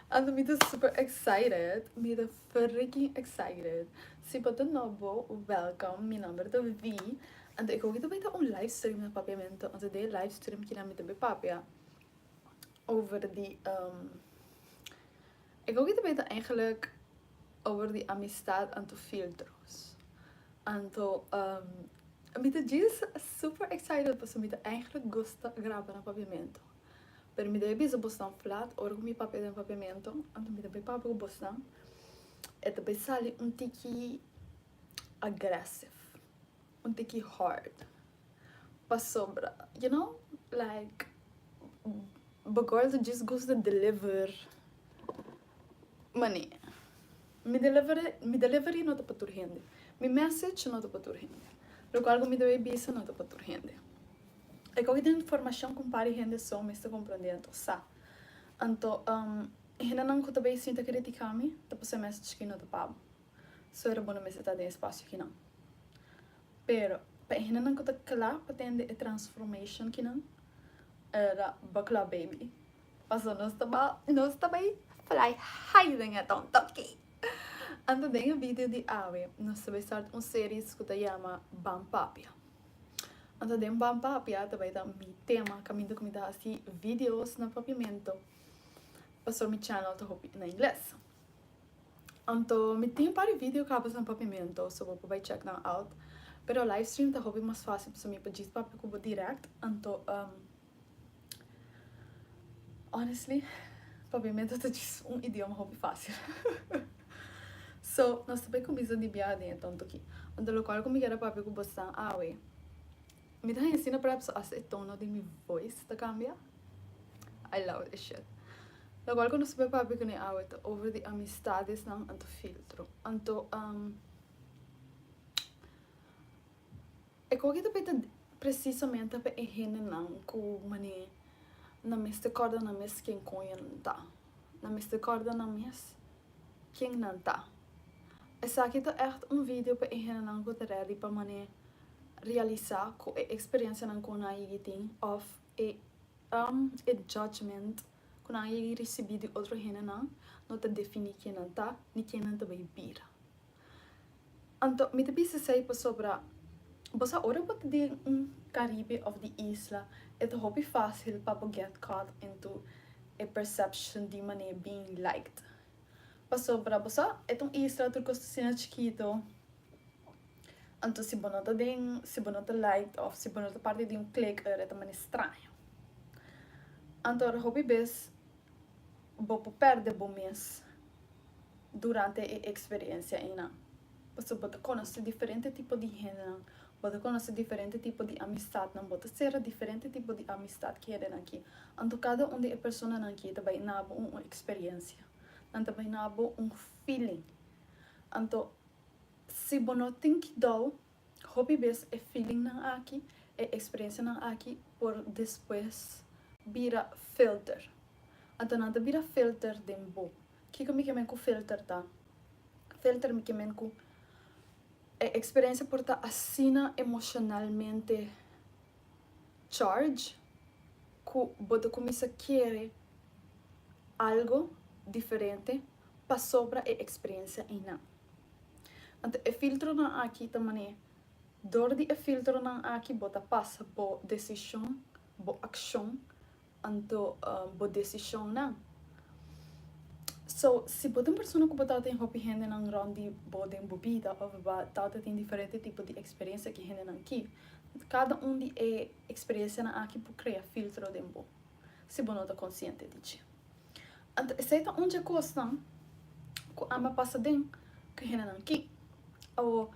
Anto mi ta super excited, mi ta freaking excited. Si bo ta nobo, welcome, mi nomber ta Vi. Anto e koki ta bai ta un live stream na Papiamento, anto den e live stream kina mi ta bai papia over di e koki ta bai ta eigenlijk over di amistad anto filtros. Anto mi ta djis super excited pasobra mi ta eigenlijk gusta graba na Papiamento. Pero mi debe bisa bosnan flat ora ku mi papia den papiamentu, anto mi ta bai papia ku bosnan, e ta bai sali un tiki aggressive, un tiki hard, pasobra you know like bo girl ta djis gusta deliver mane, mi delivery mi delivery no ta pa tur hende, mi message no ta pa tur hende, lokual ku mi ta bai bisa no ta pa tur hende. E koki den formashon ku un par di hende so mester komprondé anto sa. Anto hendenan ku ta bay sinta kritiká mi ta pasa mes chikí no ta pa bo. So era bo no mester ta den e spasio kinan. Pero pa e hendenan ku ta kla pa tende e transformation kinan era buckle up baby. Paso nos ta ba nos ta bay fly high den e tonto aki. Anto den e video di awe nos ta bay start un series ku ta yama Ban Papia. Anto den Ban Papia ta bai ta mi tema kaminda ku mi ta hasi videos na papiamento pasobra mi channel ta hopi na ingles. Anto mi tin un par di video kaba na papiamento so bo por bai check nan out pero live stream ta hopi mas fasil pasobra mi por djis papia ku bo direct anto honestly papiamento ta djis un idioma hopi fasil. So, nos ta bay cuminsa di biaha den e tonto aki. Anto locual cu mi kier a papia cu bosan awe, mi ta haña asina prep so hasta e tono di mi voice ta cambia. I love this shit. Locual cu nos ta bay papia cune awe ta over di amistadesnan anto filtro. Anto, e koki ta bay ta precisamente pa e hendenan cu mane nan mester corda nan mes ken coño nan ta. Nan mester corda nan mes ken nan ta. Esaki ta ègt un video pa e hendenan ku ta rèdi pa manera realisá ku e eksperensianan ku nan a yegi tin òf e e judgment ku nan a yegi risibí di otro hendenan no ta definí ken nan ta ni ken nan ta bai bira. Anto mi ta bisa esei pasobra bo sa ora bo ta den un Caribe òf di isla e ta hopi fásil pa bo get caught into e perception di manera being liked. Pasobra bo sa e ta un isla tur kos ta asina chikito anto si bo no ta den si bo no ta liked òf si bo no ta parti di un clique e ta manera straño. Anto ora hopi bes bo por pèrdè bo mes durante e eksperensia einan. Pasobra bo ta konosé diferente tipo di hendenan, bo ta konosé diferente tipo di amistatnan, bo ta sera diferente tipo di amistat ku hendenan aki. Anto kada un di e personanan aki ta bai na bo un eksperensia, nan ta bai na bo un feeling. Anto si bo no tin kidou, hopi bes e feelingnan aki, e eksperensianan aki por despues bira filter. Anto nan ta bira filter den bo. Kiko mi ke men ku filter ta? Filter mi ke men ku e eksperensia por ta asina emoshonalmente charge ku bo ta kuminsá kere algo diferente pasobra e eksperensia einan. Anto e filtronan aki ta manera dor di e filtronan aki bo ta pasa bo desishon, bo akshon Anto bo desishonnan. So, si bo ta un persona ku bo tabata tin hopi hendenan rònt di bo den bo bida òf bo tabata tin diferente tipo di eksperensia ku e hendenan ki, kada un di e eksperensianan aki por krea filtro den bo, si bo no ta konsiente di dje. Anto esei ta un dje kosnan ku ami a pasa den ku e hendenan ki. Awor.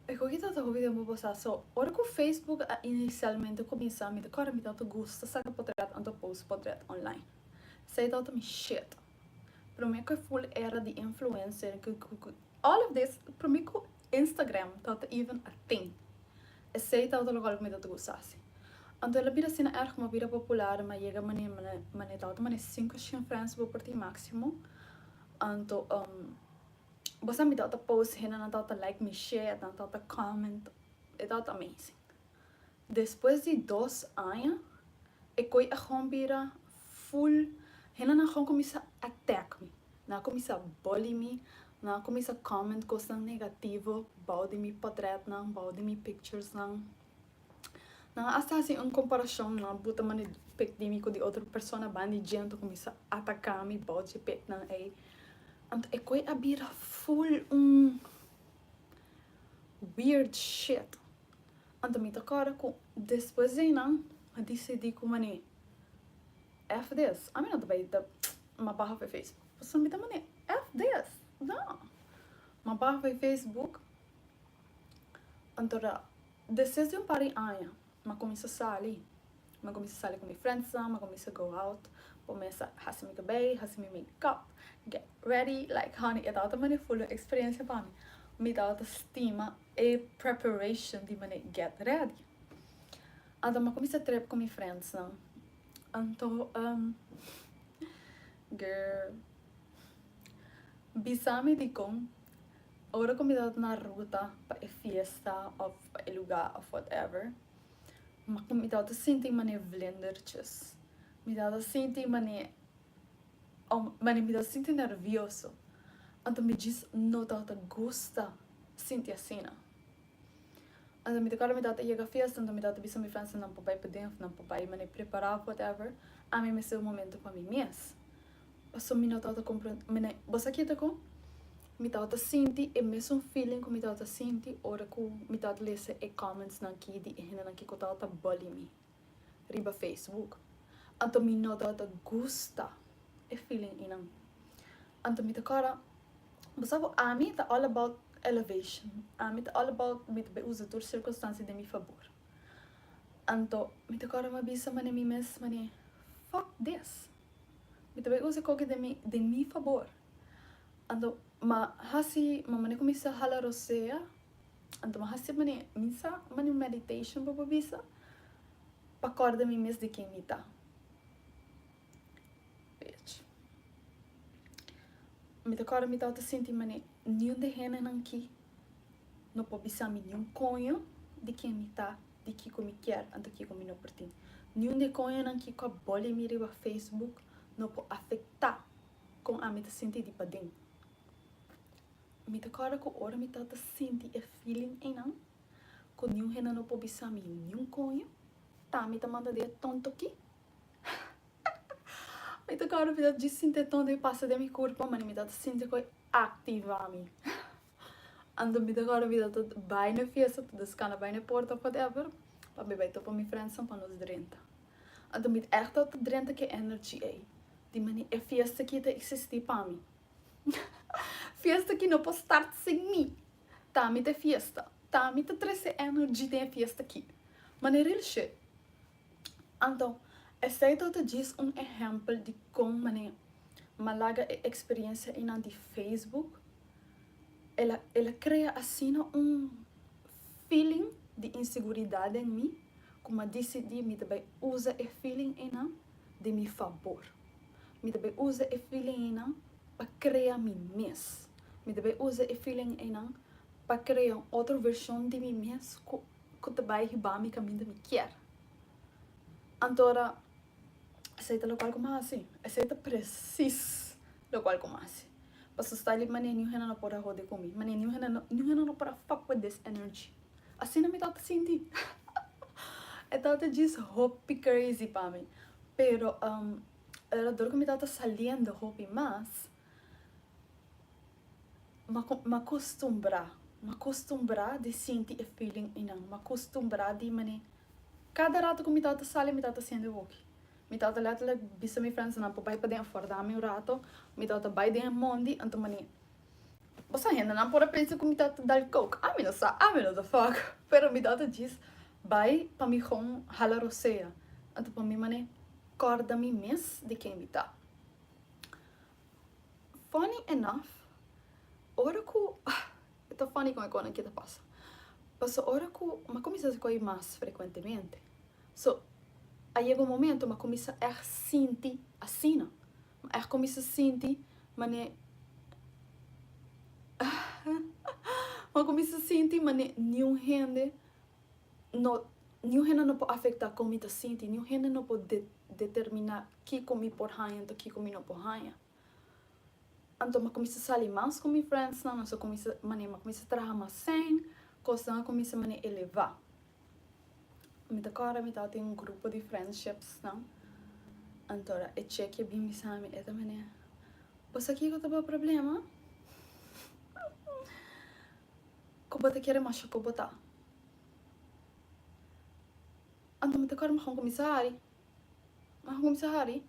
E koki ta ta hopi tempu pasá. So, ora ku Facebook a inisialmente kuminsá, mi ta kòrda mi tabata gusta saka potrèt anto post potrèt online. Esei tabata mi shit. Promé ku e full era di influencer, ku ku ku all of this, promé ku Instagram tabata even a thing, esei tabata lokual ku mi tabata gusta hasi. Anto el a bira asina erg, mi a bira popular, mi a yega manera manera tabata manera sinku shen friends bo por tin máksimo. Anto. Bo sa mi tabata post hendenan tabata like mi shit, nan tabata comment, e tabata amazing. Despues di dos aña e koe a gewoon bira full. Hendenan gewoon kuminsá attack mi. Nan a kuminsá bully mi, nan a kuminsá comment kosnan negativo bou di mi pòtrètnan, bou di mi picturesnan. Nan a asta hasi un komparashon, nan a buta mane pic di mi ku di otro persona banda di dje, anto kuminsá ataká mi bou dje picnan ei. Anto e koi a bira full un weird shit. Anto mi ta kòrda ku despues di einan mi a disidí ku mane F this, ami no ta bai ta m'a baha for Facebook. Pasobra mi ta mane F this, no. M'a baha for Facebook, anto ra despues di un par di aña m'a kuminsá sali. M'a kuminsá sali ku mi friendsnan, m'a kuminsá go out, kumesa hasi mi kabei, hasi mi make-up, get ready, like honey e tabata mane full un eksperensia pa mi. Mi tabata stima e preparation di mane get ready. Anto m'a kuminsá trip ku mi friendsnan. Anto girl bisa mi dikon ora ku mi tabata na ruta pa e fiesta of pa e luga of whatever mi tabata sinti mane vlindertjes mi tabata sinti mane mane mi tabata sinti nervioso anto mi djis no tabata gusta sinti asina. Anto mi ta kòrda mi tata yega fiesta anto mi tata bisa mi friends nan por bai paden of nan por bai manera prepara of whatever ami mester un momento pa mi mes pasobra mi no tabata kompren mene bo sa kita ku mi tabata sinti e mesun feeling ku mi tabata sinti ora ku mi tabata lesa e comments nan ki di e hendenan ki ku tabata bully mi riba facebook anto mi no tabata gusta e feeling einan anto mi ta kòrda Bo sa ku ami ta all about elevation, ami ta all about mi ta bay usa tur sirkunstansia den mi fabor. Anto mi ta kòrda mi a bisa manera mi mes manera fuck this, mi ta bay usa koki den mi den mi fabor. Anto m'a hasi m'a manera kuminsá hala rosea, anto m'a hasi manera mi sa manera un meditation bo por bisa pa kòrda mi mes di ken mi ta. Bitch. Mi ta kòrda mi tabata sinti manera niun di hendenan aki no por bisa mi niun koño di ken mi ta, di kiko mi kier anto kiko mi no por tin. Niun di e koñonan aki ku a boli mi riba Facebook no por afektá kon ami ta sinti di paden. Mi ta kòrda ku ora mi tabata sinti e feeling einan ku niun hende no por bisa mi niun koño, ta mi ta manda di e tonto aki. Mi ta kòrda mi ta djis sinti e tonto e pasa den mi kurpo mane mi ta sinti ku e aktivá mi. Anto mi ta kòrda mi ta bai na fiesta ta deskana bai na e porta of whatever pa mi bai topa mi friendsnan pa nos drenta. Anto mi ègt ta drenta ku e energy ei di mane e fiesta aki ta eksistí pa mi. Fiesta aki no por start sin mi. Ta mi ta e fiesta. Ta mi ta trese energy den e fiesta aki. Mane real shit. Anto, esei ta djis un ehèmpel di kon manera m'a laga e eksperensia einan di Facebook. El a el a krea asina un feeling di inseguridat den mi ku m'a disidí mi ta bai usa e feeling einan den mi fabor. Mi ta bai usa e feeling einan pa krea mi mes. Mi ta bai usa e feeling einan pa krea un otro vershon di mi mes ku ku ta bai hiba mi kaminda mi kier. Anto ora esei ta lokual ku mi hasi, esei ta presis lokual ku mi hasi. Pasobra sta li manera niun hende no por a hode ku mi, manera niun hende no niun hende no por a fuck with this energy. Asina mi tabata sinti. E tabata djis hopi crazy pa mi. Pero ora dor ku mi tabata saliendo hopi mas, M'a kustumbrá, m'a kustumbrá di sinti e feeling einan, m'a kustumbrá di manera kada rato ku mi tabata sali mi tabata siente hoki. Mi tabata letterlijk bisa mi friendsnan por bai paden afòrdá mi un rato, mi tabata bai den e mondi, anto manera bo sa hendenan por a pensa ku mi tabata dal coke, ami no sa, ami no ta fuck, pero mi tabata djis bai pa mi gon hala rosea, anto pa mi manera kòrda mi mes di ken mi ta. Funny enough, ora ku, e ta funny kon e konan ki ta pasa, paso ora ku mi a kuminsá hasi koi mas frekuentemente, so a yega un momento mi a kuminsá ègt sinti asina, mi a ègt kuminsá sinti manera mi a kuminsá sinti manera niun hende no, niun hende no por afektá kon mi ta sinti, niun hende no por. determiná kiko mi por haña anto kiko mi no por haña. Anto mi a kuminsá sali mas ku mi friendsnan, nos a kuminsá manera mi a kuminsá traha mas sèn, kosnan a kuminsá manera elevá. Mi ta kòrda mi tabatin un grupo di friendshipsnan, anto ora e cheki a bin bisa mi, e ta manera, Bo sa kiko ta bo problema? Ku bo ta kere masha ku bo ta. Anto mi ta kòrda mi a kuminsá hari, mi a kuminsá hari.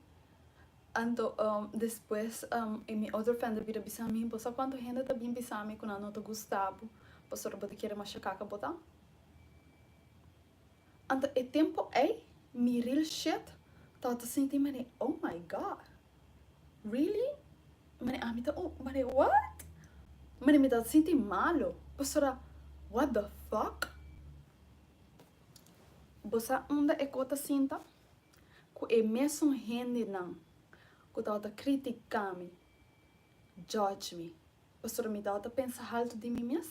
Anto despues e mi otro friend a bira bisa mi, bo sa kuantu hende ta bin bisa mi ku nan no ta gusta bo pasobra bo ta kere masha kaka bo ta? Anto e tempo ei mi real shit tabata sinti mane oh my God really? Mane ami ta un mane what? Mane mi tabata sinti malo pasobra what the fuck? Bo sa unda e kos ta sinta? Ku e mesun hendenan ku tabata kritika mi, judge mi, pasobra mi tabata pensa haltu di mi mes,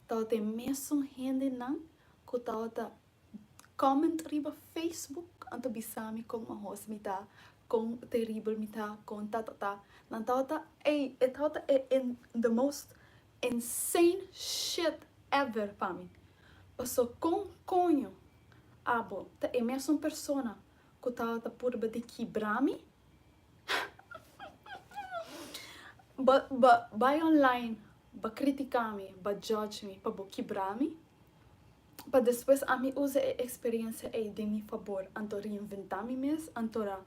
tabata e mesun hendenan ku tabata comment riba Facebook anto bisa mi kon mahos mi ta, kon teribel mi ta, kon ta ta ta. Nan tabata ey, e tabata e the most insane shit ever pa mi. Paso kon koño Abo ta e mesun persona ku tabata purba di kibra mi? Bo bo bai online, bo kritika mi, bo judge mi pa bo kibra mi, pa despues ami usa e eksperensia ei den mi fabor, anto reinventá mi mes, anto ra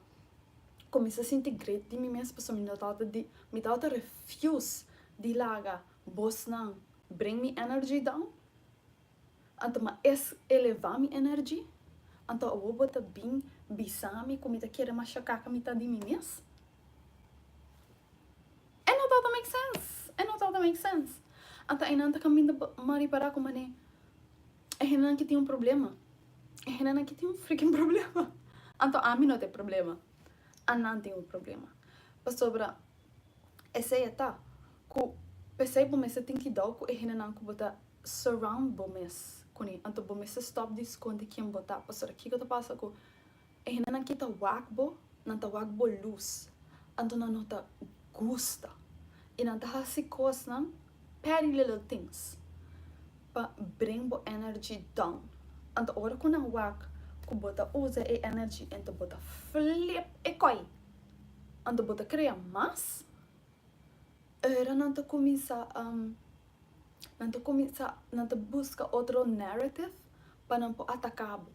kuminsá sinti great di mi mes pasobra mi no tabata di mi tabata refuse di laga bosnan bring mi energy down. Anto ma es elevá mi energy? Anto awor bo ta bin bisa mi ku mi ta kere masha kaka mi ta di mi mes? E no tabata make sense! E no tabata make sense! Anto einan ta kaminda m'a ripará ku manera e hendenan ki tin un problema. E hendenan ki tin un freaking problema. Anto ami no ta e problema. Anan tin un problema. Pasobra esei e ta ku p'esei bo mester tin kidou ku e hendenan ku bo ta surround bo mes kuné anto bo mester stop di skonde ken bo ta pasobra kiko ta pasa ku e hendenan ki ta wak bo nan ta wak bo lus anto nan no ta gusta i nan ta hasi kosnan petty little things pa bring bo energy down anto ora ku nan wak ku bo ta usa e energy anto bo ta flip e koi anto bo ta krea mas ora nan ta kuminsá Nan ta kuminsá, nan ta buska otro narrative pa nan por ataká bo.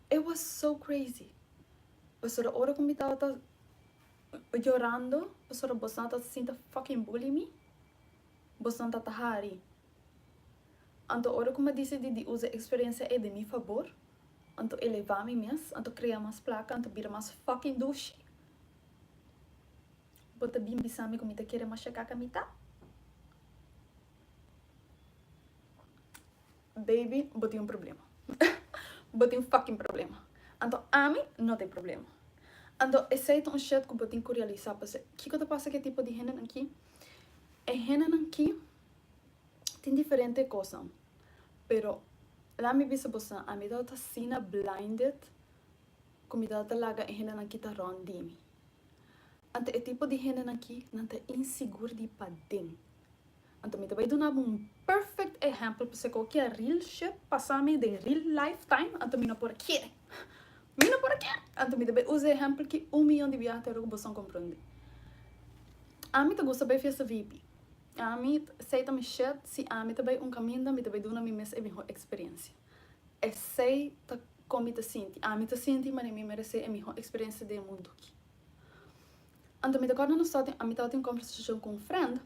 It was so crazy. Pasobra ora ku mi tabata yorando, pasobra bosnan ta sinta fucking bully mi, bosnan ta ta hari. Anto ora ku mi a disidí di usa e eksperensia ei den mi fabor, anto elevá mi mes, anto krea mas plaka, anto bira mas fucking dushi. Bo ta bin bisa mi ku mi ta kere masha kaka mi ta? Baby, bo tin un problema. Bo tin fucking problema. Anto ami no tin problema. Anto esei ta un shit ku bo tin ku realisa pasobra kiko ta pasa ku e tipo di hendenan aki? E hendenan aki tin diferente kosnan, pero laat mi bisa boso ami tabata asina blinded ku mi tabata laga e hendenan kita rònt di mi. Anto e tipo di hendenan aki, nan ta insigur di paden. Anto mi ta bai duna bo un perfect ehempel pasobra ku okia real shit pasa mi den real life time, anto mi no por a kere. Mi no por a kere! Anto mi ta bai usa e ehempel aki un miyon di biaha te ora ku boso a komprende. Ami ta gusta bai fiesta VIP. Ami, esei ta mi shit, si ami ta bai un kaminda mi ta bai duna mi mes e mihó eksperensia. Esei ta kon mi ta sinti. Ami ta sinti manera mi meresé e mihó eksperensia den e mundu aki. Anto mi ta kòrda nos tabatin, ami tabatin un kòmbersashon ku un frènd,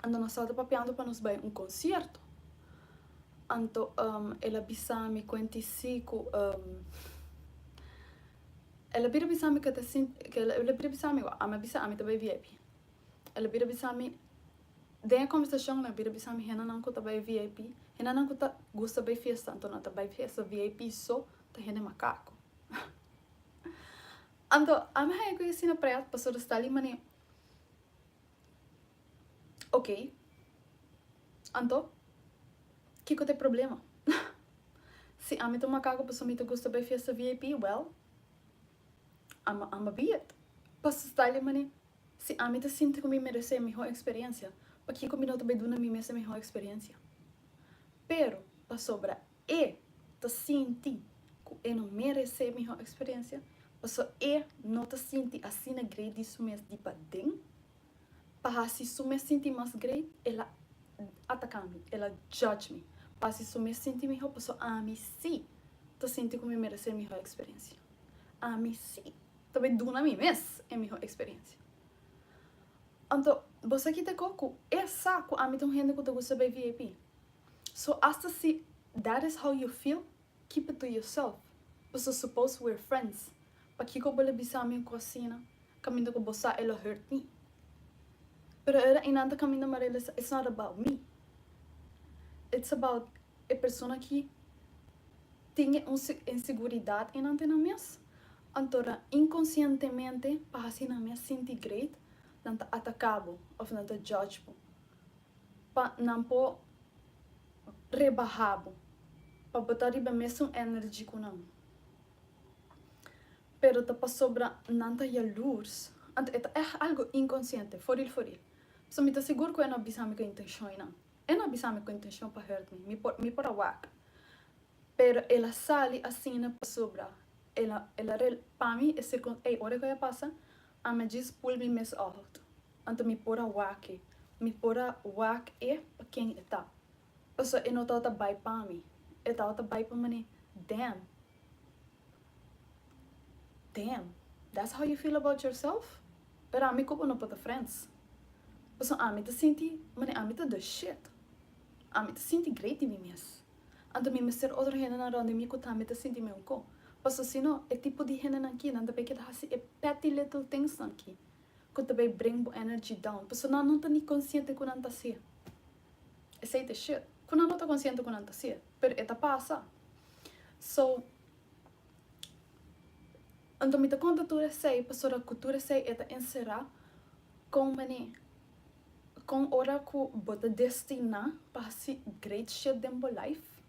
anto nos tabata papiando pa nos bai un konsierto. Anto el a bisa mi kuenti si ku el a bira bisa mi ku e ta sinti, el a bira bisa mi, ami a bisa ami ta bai VIP. El a bira bisa mi, den e kòmbersashon el a bira bisa mi hendenan ku ta bai VIP, hendenan ku ta gusta bai fiesta, anto nan ta bai fiesta VIP so ta hende makako. Anto ami haña ku e asina pret pasobra sta li manera, ok, anto kiko ta e problema? Si ami ta un makaku pasobra mi ta gusta bai fiesta VIP, well, I'ma I'ma be it. Pasobra style manera, si ami ta sinti ku mi meresé e mihó eksperensia, pakiko mi no ta bai duna mi mes e mihó eksperensia? Pero, pasobra e ta sinti ku e no meresé e mihó eksperensia, pasobra e no ta sinti asina great di su mes di paden, pa hasi su mes sinti mas great, el a ataká mi, el a judge mi, pa hasi su mes sinti mihó, pasobra ami sí ta sinti ku mi meresé e mihó eksperensia. Ami sí ta bai duna mi mes e mihó eksperensia. Anto, bo sa kita ko ku e sa ku ami ta un hende ku ta gusta bai VIP. So asta si that is how you feel, keep it to yourself. Pasobra suppose we're friends, pakiko bo lo bisa mi un kos asina kaminda ku bo sa e lo hurt mi? Pero ora einan ta kaminda mi a realisa it's not about me, it's about e persona ki tin e un inseguridat einan den nan mes, anto nan inkonsientemente pa hasi nan mes sinti great, nan ta ataka bo of nan ta judge bo. Pa nan por rebaha bo, pa bo ta riba mesun energy ku nan. Pero ta pasobra nan ta yalurs, anto e ta ègt algu inkonsiente, foril foril. Pasobra mi ta sigur ku e no a bisa mi ku intenshon einan. E no a bisa mi ku intenshon pa hurt mi, mi por mi por a wak. Pero el a sali asina pasobra el a el a rel pa mi e sirkun ey ora ku e a pasa ami a djis pull mi mes out. Anto mi por a wak e. Mi por a wak e pa ken e ta. Pasobra e no tabata bai pa mi. E tabata bai pa manera, damn. Damn, that's how you feel about yourself? Pero ami ku bo no por ta friends. Pasobra ami ta sinti manera ami ta the shit. Ami ta sinti great di mi mes. Anto mi mester otro hendenan rond di mi ku tambe ta sinti mi un ko. Pasobra si no, e tipo di hendenan aki nan ta bay keda hasi e petty little things nan aki. Ku ta bay bring bo energy down. Pasobra nan no ta ni konsiente ku nan ta hasié. Esei ta shit. Ku nan no ta konsiente ku nan ta hasié. Pero e ta pasa. So, anto mi ta konta tur esei pasobra ku tur esei e ta enserá kon manera, kon ora ku bo ta destiná pa hasi great shit den bo life,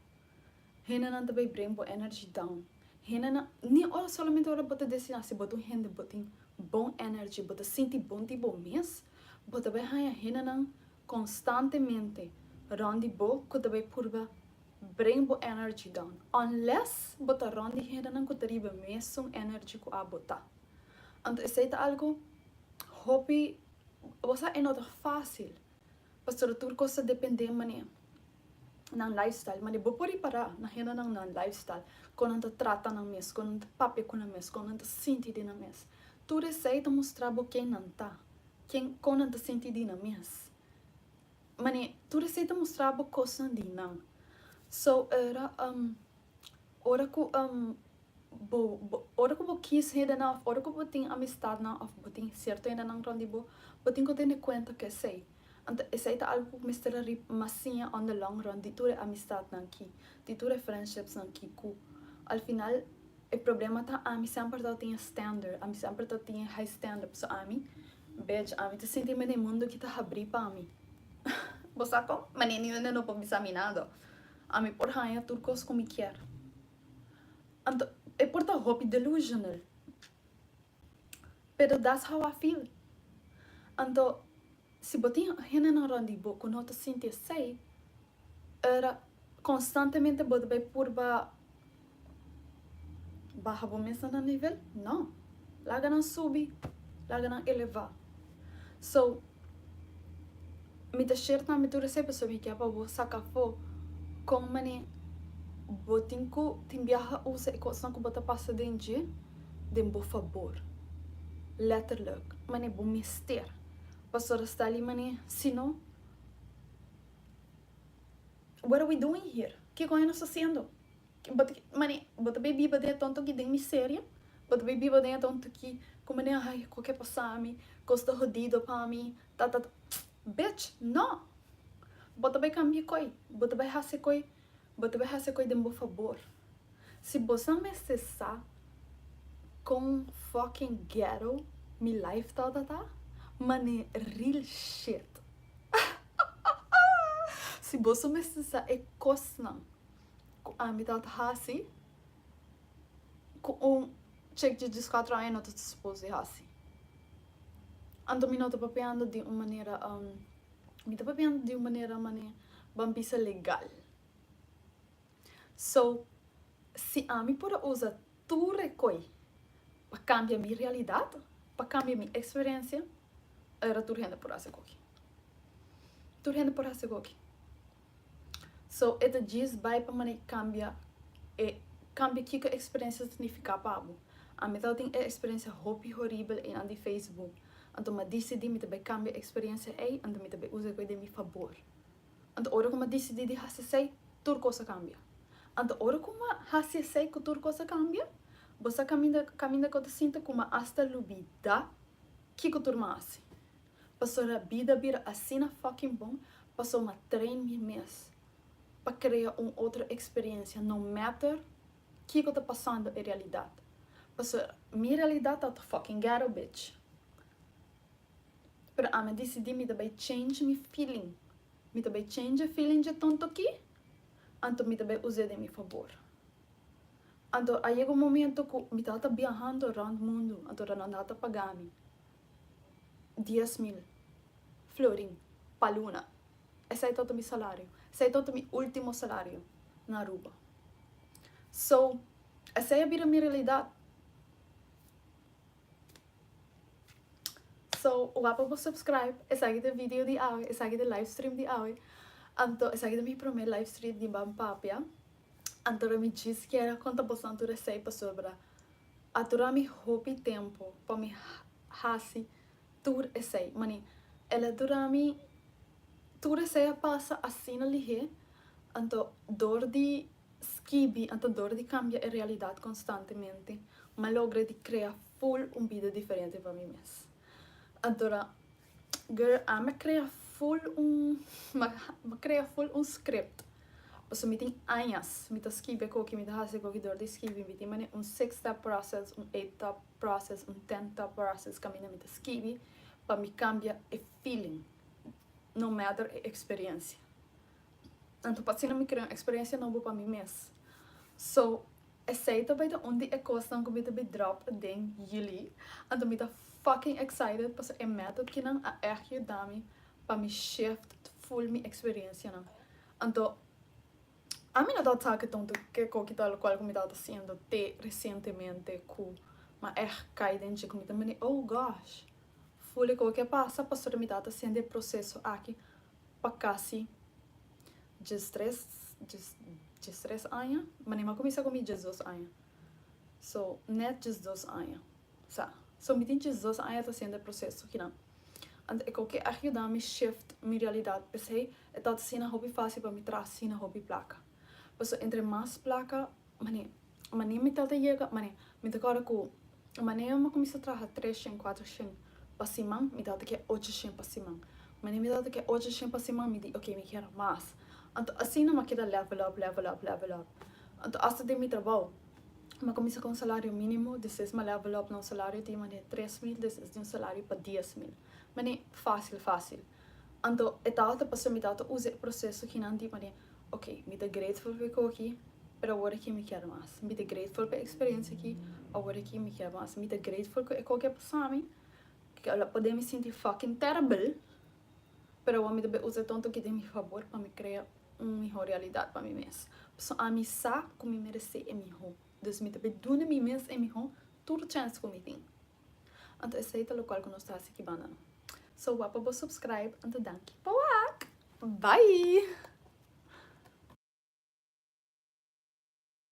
hendenan ta bay bring bo energy down. Hendenan, ni ora solamente ora bo ta destiná, si bo ta un hende bo tin bon energy, bo ta sinti bon di bo mes, bo ta bay haña hendenan konstantemente rònt di bo ku ta bay purba bring bo energy down, unless bo ta rònt di hendenan ku ta riba mesun energy ku abo ta. Anto esei ta algu hopi, bo sa e no ta fásil, pasobra tur kos ta dependé manera nan lifestyle, manera bo por ripará na hendenan nan lifestyle, kon nan ta trata nan mes, kon nan ta papia ku nan mes, kon nan ta sinti di nan mes. Tur esei ta mustra bo ken nan ta, ken kon nan ta sinti di nan mes. Mane tur esei ta mustra bo kosnan di nan. So era ora ku bo bo ora ku bo kis hendenan òf ora ku bo tin amistadnan òf bo tin sierto hendenan rònt di bo, bo tin ku tene kuenta ku esei. Anto esei ta algu ku mester a rip mas siña on the long run di tur e amistadnan ki, di tur e friendshipsnan ki ku al final e problema ta ami semper ta tin e standard, ami semper ta tin e high standard pasobra ami Bitch, ami ta sinti mi den mundu ki ta habrí pa mi. Bo sa kon? Manera ni hende no por bisa mi nada. Ami por haña tur kos ku mi kier. Anto, e por ta hopi delusional. Pero that's how I feel. Anto, si bo tin hendenan rònt di bo ku no ta sinti esei, ora konstantemente bo ta bai purba baha bo mes na nan nivel? No. Laga nan subi, laga nan elevá. So, mi ta share tambe tur esei pasobra mi ke pa bo saka afó kon manera bo tin ku tin biaha usa e kosnan ku bo ta pasa den dje den bo fabor. Letterlijk, manera bo mester. Pasobra sta li manera, si no. What are we doing here? Kiko nos ta hasiendo? Bo ta mane, bo ta bay biba den e tonto ki den miseria? Bo ta bay biba den e tonto ki ku mane ay ku ke pasa mi, kos ta hodido pa mi, ta ta ta. Bitch, no! Bo ta bay kambia koi, bo ta bay hasi koi, bo ta bay hasi koi den bo fabor. Si bo sa mester sa kon fucking ghetto mi life tabata ta, mane real shit. Si boso mester sa e kosnan. ku ami tabata hasi ku un chek di dieskuater aña no ta supos di hasi. Anto mi no ta papiando di un manera, mi ta papiando di un manera mane ban bisa legal. So, si ami por a usa tur e koi pa kambia mi realidat, pa kambia mi eksperensia, era tur hende por hasi koki. Tur hende por hasi koki. So, e ta djis bai pa manera kambia e kambia kiko eksperensia ta signifiká pa bo. Ami tabatin e eksperensia hopi horibel einan di Facebook. Anto mi a disidí mi ta bai kambia e eksperensia ei, anto mi ta bai usa e koi den mi fabor. Anto ora ku mi a disidí di hasi esei, tur kos a kambia. Anto ora ku mi a hasi esei ku tur kos a kambia, bo sa kaminda kaminda ku ta sinti ku mi a asta lubidá kiko tur mi a hasi. Pasobra bida bira asina fucking bon pasobra mi a train mi mes pa krea un otro eksperensia no matter kiko ta pasando e realidat. Pasobra mi realidat ta fucking ghetto bitch. Pero ami a disidí mi ta bai change mi feeling. Mi ta bai change e feeling dje tonto ki, anto mi ta bai us'é den mi fabor. Anto a yega un momento ku mi tabata biahando rònt mundu, anto nan tabata paga mi 10,000 florin pa luna. Esei tabata mi salario. Esei tabata mi último salario na Aruba. So, esei a bira mi realidat. So, wak pa bo subscribe. Esaki ta e video di awe, esaki ta e live stream di awe. Anto, esaki ta mi prome live stream di Ban Papia. Anto mi djis kier a konta boso tur esei pasobra a dura mi hopi tempu pa mi hasi tur esei. Mane, el a dura mi, tur esei a pasa asina lihé, anto dor di skibi, anto dor di kambia e realidat konstantemente, m'a logra di krea ful un bida diferente pa mi mes. Anto girl, ami a krea ful un, m'a krea ful un script, pasobra mi tin añas mi ta skibi e koki, mi ta hasi e koki dor di skibi, mi tin manera un six step process, un eight step process, un ten step process kaminda mi ta skibi pa mi kambia e feeling, no matter e eksperensia. Anto pa asina mi krea un eksperensia nobo pa mi mes. So, esei ta bai ta un di e kosnan ku mi ta bai drop den juli. Anto mi ta fucking excited pasobra e method kinan a ègt yuda mi pa mi shift full mi eksperensianan. Anto, ami no tabata sa ke tonto ke koki ta lokual ku mi tabata hasiendo te resientemente ku mi a ègt kai den dje ku mi ta mende, oh gosh, full e koki a pasa pasobra mi tabata hasiendo e proseso aki pa kasi diestres, diestres aña, mane mi a kuminsá ku mi diesdos aña, so nèt diesdos aña, sa, so mi tin diesdos aña ta hasiendo e proseso kinan, anto e koke a yuda mi shift mi realidat, p'esei e tabata asina hopi fásil pa mi traha asina hopi plaka, pasobra entre mas plaka, mane, mane mi tabata yega, mane, mi ta kòrda ku mane mi a kuminsá traha tres shen, kuater shen pa siman, mi tabata ke ocho shen pa siman. Mane mi tabata ke ocho shen pa siman, mi di ok mi kier mas. Anto asina mi a keda level up, level up, level up. Anto asta den mi trabou, mi a kuminsá ku un salario mínimo, despues mi a level up na un salario di mane 3000, despues di un salario pa 10,000. Mane fásil, fásil. Anto e tabata pasobra mi tabata usa e proseso kinan di mane ok mi ta grateful pa e koki, pero awor aki mi kier mas. Mi ta grateful pa e experiencia aki, awor aki mi kier mas. Mi ta grateful ku e koki a pasa mi, ku a pone mi sinti fucking terrible, pero awor mi ta bay usa e tonto aki den mi fabor pa mi crea un miho realidad pa mi mes. Pasobra ami sa ku mi merece e miho, dus mi ta bay duna mi mes e miho tur chance ku mi tin. Anto esei ta lokual ku nos ta hasi ki banda no. So wak pa bo subscribe, anto danki pa wak! Bye!